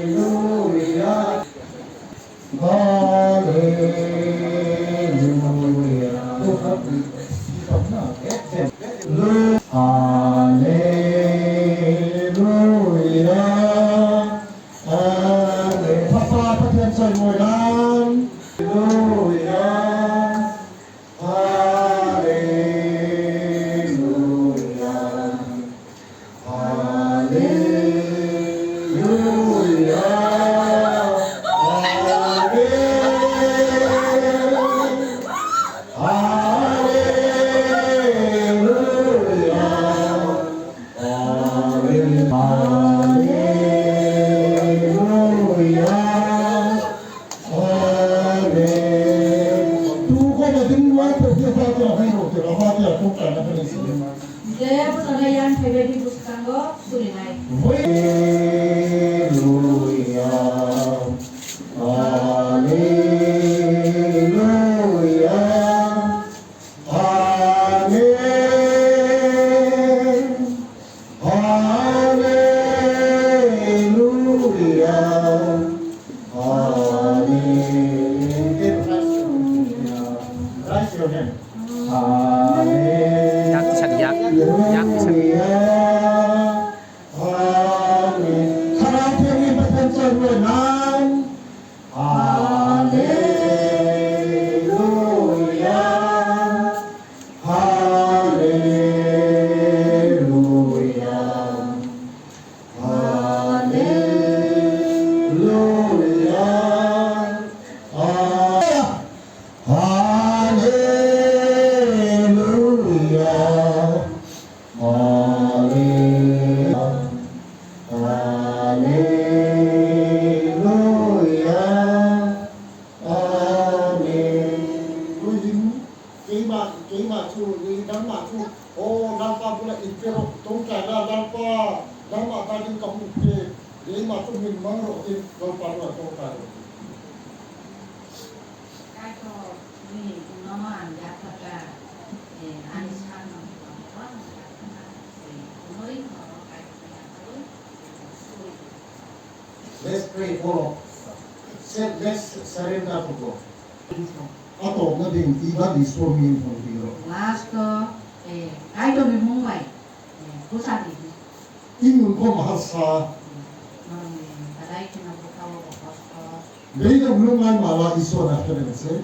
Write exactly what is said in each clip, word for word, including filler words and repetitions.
Hallelujah. Hallelujah. Hallelujah. Amen. Papa, Pathian choi moilam. Hallelujah. Hallelujah. Hallelujah. Amen. Hallelujah. Hallelujah. Amen. Tu ko na din wa ko ke pa to hai ro ke ba ya ko ka na kare se. Je bo sana yang thebe di bwskango surinai. Hallelujah. Hallelujah. Amen. Hallelujah. Hallelujah. Raise your hand. Hallelujah. Yak sak yak. Yak sak. Amen. Khara thengwi bwkhak chwng nang. Hallelujah. Hallelujah. Hallelujah. Hallelujah. Hallelujah. Hallelujah. Amen. Keima, keima chu, ni dangma chu. O Lalpa bula ipero tongkha na Lalpa, dangma tadi kamu ke, keima chu min mangro ke, Lalpa bula tongkha. Kaitor ni nono ang yaphaka, eh, ani sakno ni nono ang yaphaka, eh, noi nono Kaitor ni yaphaka, eh, suri. Let's pray for, se-, let's surrender to God. Ato na din iba di so min thong di ro. Last to, eh, Kaitor ni mung bai, eh, kusa di. Imung ko mahasa. Norokni badai kheno bwkhao bo kosto. Beidok nungnai mala Iswar na khereng se.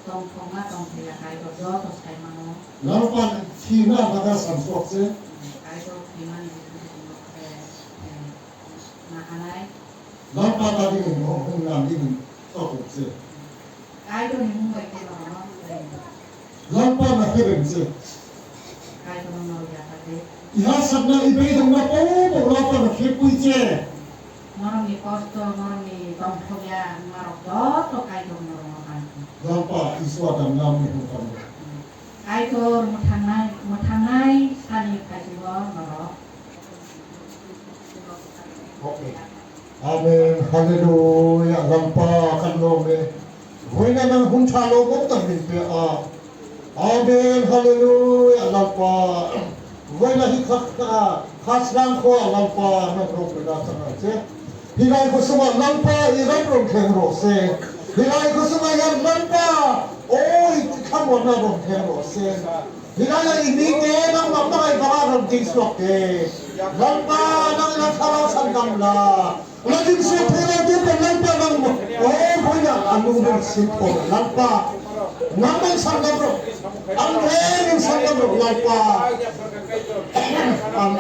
Tongthokma tongthokya Kaitor joto saimano. Lalpa thina baga samsok se. Kaitor thwimani bisingtwi chwng khe, eh, nahanai. Lalpa tadi hwnwi hwnwi nang di hwnwi tabuk se. Kaitorni mung bai khe norokno khlai di. Lalpa na khe rwng se. Kaitorno norok yaphardi. Iha sakna ibai dongma tongbo Lalpa na khe pui se. Norokni kosto, norokni tongthokya wngmarok joto Kaitor norokno kang khe. Lalpa Iswar dam nam ni hwn kang. Kaitor mwthangnai, mwthangnai sani phaisingbo norok. Okay. Amen. Hallelujah. Lalpa kan lo me. Voina nang hun thalo bok ta min pe a. Amen. Hallelujah. Lalpa. Voina hi khak ta. Khas lang ko Lalpa nang rok pe da sa na che. Hilai ko suma Lalpa i ram rong kheng ro se. Hilai ko suma ya Lalpa. Oi, kham wana rong kheng ro se. Hilai ya ini te nang mak mak ai baka rong ding suak te. Lalpa nang ina khala san kam la. Ula ding suak te la te pe Lalpa nang mo. Oh, boya anu nang sin ko Lalpa. Nang nang san kam ro. Ang re nang san kam ro Lalpa. Ang.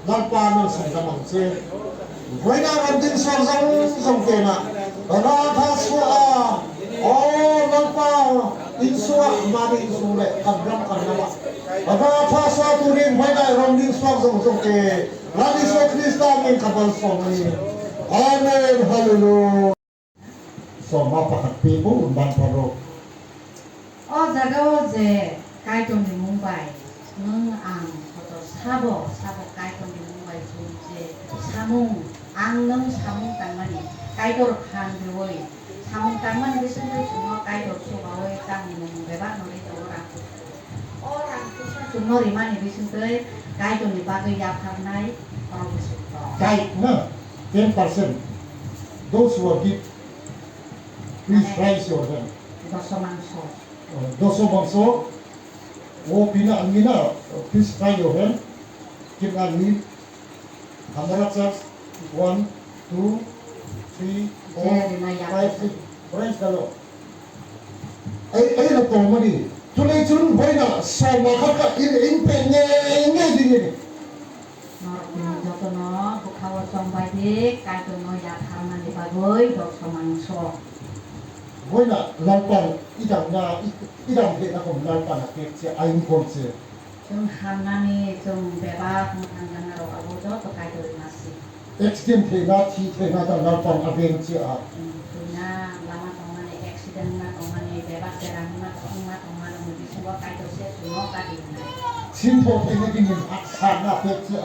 Lalpa nang songkha mang se. Voina rok din sor jang jang kena. Ratha sua. O Lalpa insua mani insule kadram kadram. Ratha sua turing voina rok din sor jang jang ke. Lani so Krista min kapal songni. Amen. Hallelujah. Soma pahat pebo undan paro. O jaga o je Kaitorni mung bai nwng ang kotor sabo, sabo Kaitorni mung bai chwng je samung, ang nwng samung tangmani Kaitor phan riui samung tangmani bisingtwi chwngno Kaitor chubaui tamni mung bebak no ri tongo rang. O rang puisa chwngno rimani bisingtwi Kaitorni bagwi yapharnai borok bwswk tong. Tithe na, ten percent. Those who are give, please raise your hand. Doso mangso. Oh, doso mangso. Oh, pina angina, please raise your hand. Keep on me. Hamara church, one, two, three, four, five, six. Praise the Lord. Ai, ai na tongmani. Chulai chun boina soma kha kha in, in pe nge, nge di nge. Norok tini jotono bwkhao chongbai di, Kaitorno yapharmani bagwi doso mangso. Boina lalpan idang na, i-, idang de na kom lalpan a pek che ayung kom che. Chwng hamnani, chwng bebak mwthang gana rok abo joto Kaitorni masi. Accident thwina, thi thwina ta lalpan a beng che a. Chwng thwina lama tongmani, accident wngma tongmani, bebak beram wngma tong-, wngma tongmani, mui bisingo Kaitor se chwngno kati hwnwi. Sintho thwina bini ha-, sakna pek che a.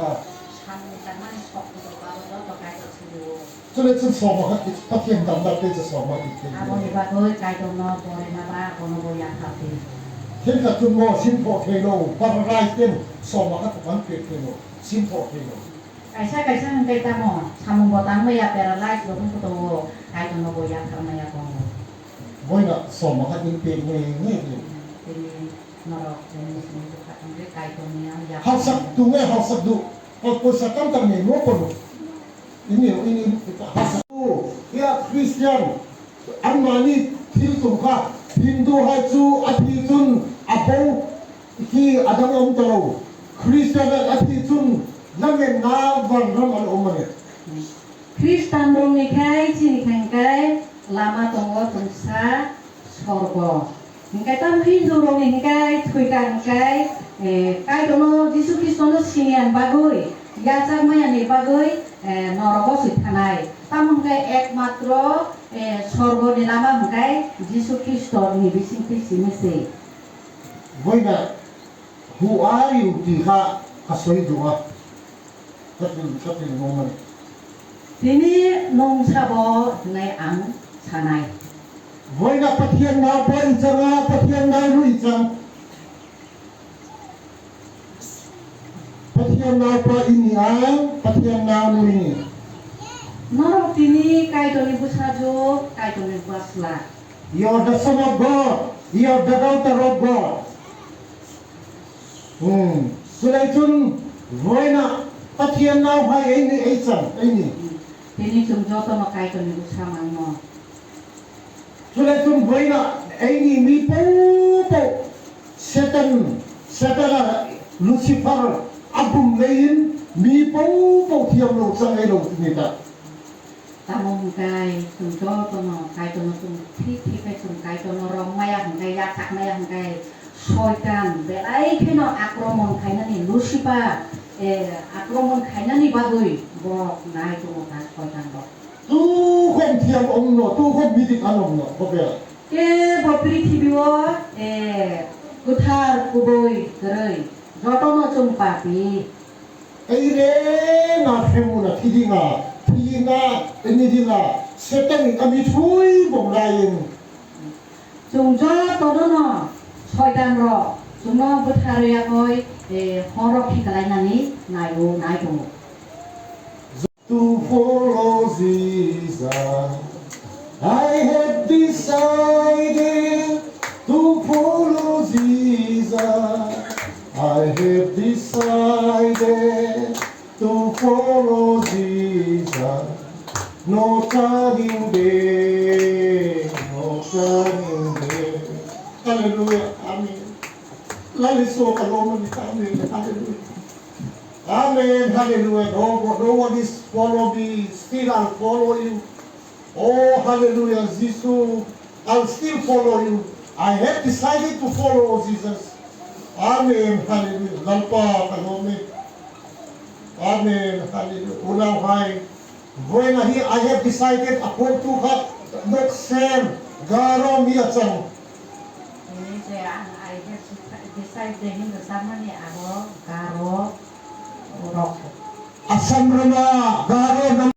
Samung tangmani sok kutuk abo joto Kaitor se rwo. Chole chun soma kha ki, pathian damda te je soma ki te. Aboni bagwi Kaitorno borima ba bono bo yaphar di. Thil kha chun mo sintho thelo, paralyze ten soma kha tong pe thelo, sintho thelo. Kaisa kaisa hwnkhe tamo samung bo tang maya paralyze rok wngkha tongo, Kaitorno bo yaphar maya tongo. Boina soma kha tin pe nge nge nge. Tini norok tini sini kha tongkhe Kaitorni ang yaphar. Hausak tunge hausak du. Pal poisa kam kam ni mo kono. Ini, ini, hasa. Ya Christian, ang mani thil tongkha, Hindu hai chu athi chun abo ki adang om talo. Christian hai athi chun nang na ban ram al om mane. Christian rokni khai chini khai khai lama tongo chwngsa sorgo. Hinkhe tamo Hindu rokni hinkhe thwikha hinkhe, eh, Kaitorno Jisu Khristono siniya ni bagwi, yachak maya ni bagwi, eh, norogo se thanai. Tamo hinkhe ekmatro, eh, sorgo ni lama hinkhe Jisu Khristo ni bisingtwi simi se. Boina Who are you? Twi kha asoi duha. Katil, katil moment. Tini nwng sabo hwnwi ang sanai. Boina Pathian napa ichanga, Pathian nanu ichang. Pathian napa ini ang, Pathian nanu ini. Norok tini Kaitorni bwsajwk, Kaitorni bwsla. You are the son of God. You are the daughter of God. Hmm. Sulai chun boina Pathian nau hai aini aichang aini. Tini chwng jotono Kaitorni bwsa mangno. Sulai chun boina aini mi po po Satan, Satan a Lucifer abum lein mi po po thiam lo chang ai lo tini ta. Tamo hwnkhe chwng jotono Kaitorno chwng thik thik khe chwng Kaitorno romaya hwnkhe, yachakmaya hwnkhe, Soitan belai kheno akromon khainani, Lucifer, eh, akromon khainani bagwi borok nai tongo ta Soitan rok. Tukhom thiyam ongno, tukhom midik anongno, bopela. Kebo prithibi o, eh, kwthar kubui kwrwi, jotono chwng papi. Ei re, na phemu na thidi na, thidi na, ini di na, Satan ni kami thui bong lain. Chwng jotono no Soitan rok, chwngno bwtharwi yakoi, eh, horo khiklainani naibo, nai tongo. To follow Jesus, I have decided to follow Jesus. I have decided to follow Jesus. No turning back, no turning back. Hallelujah. Amen. Lali so kalomani. Amen. Hallelujah. Amen. Hallelujah. No, no one is follow me. Still I'll follow you. Oh, hallelujah. Jesus, I'll still follow you. I have decided to follow Jesus. Amen. Hallelujah. Lalpa kalome. Amen. Hallelujah. Ulang hai. Boy nahi, I have decided upon to ha, not same. Garo mi achang. Ini je ang I have decided hindu samani abo Garo rok. Assam rama, Garo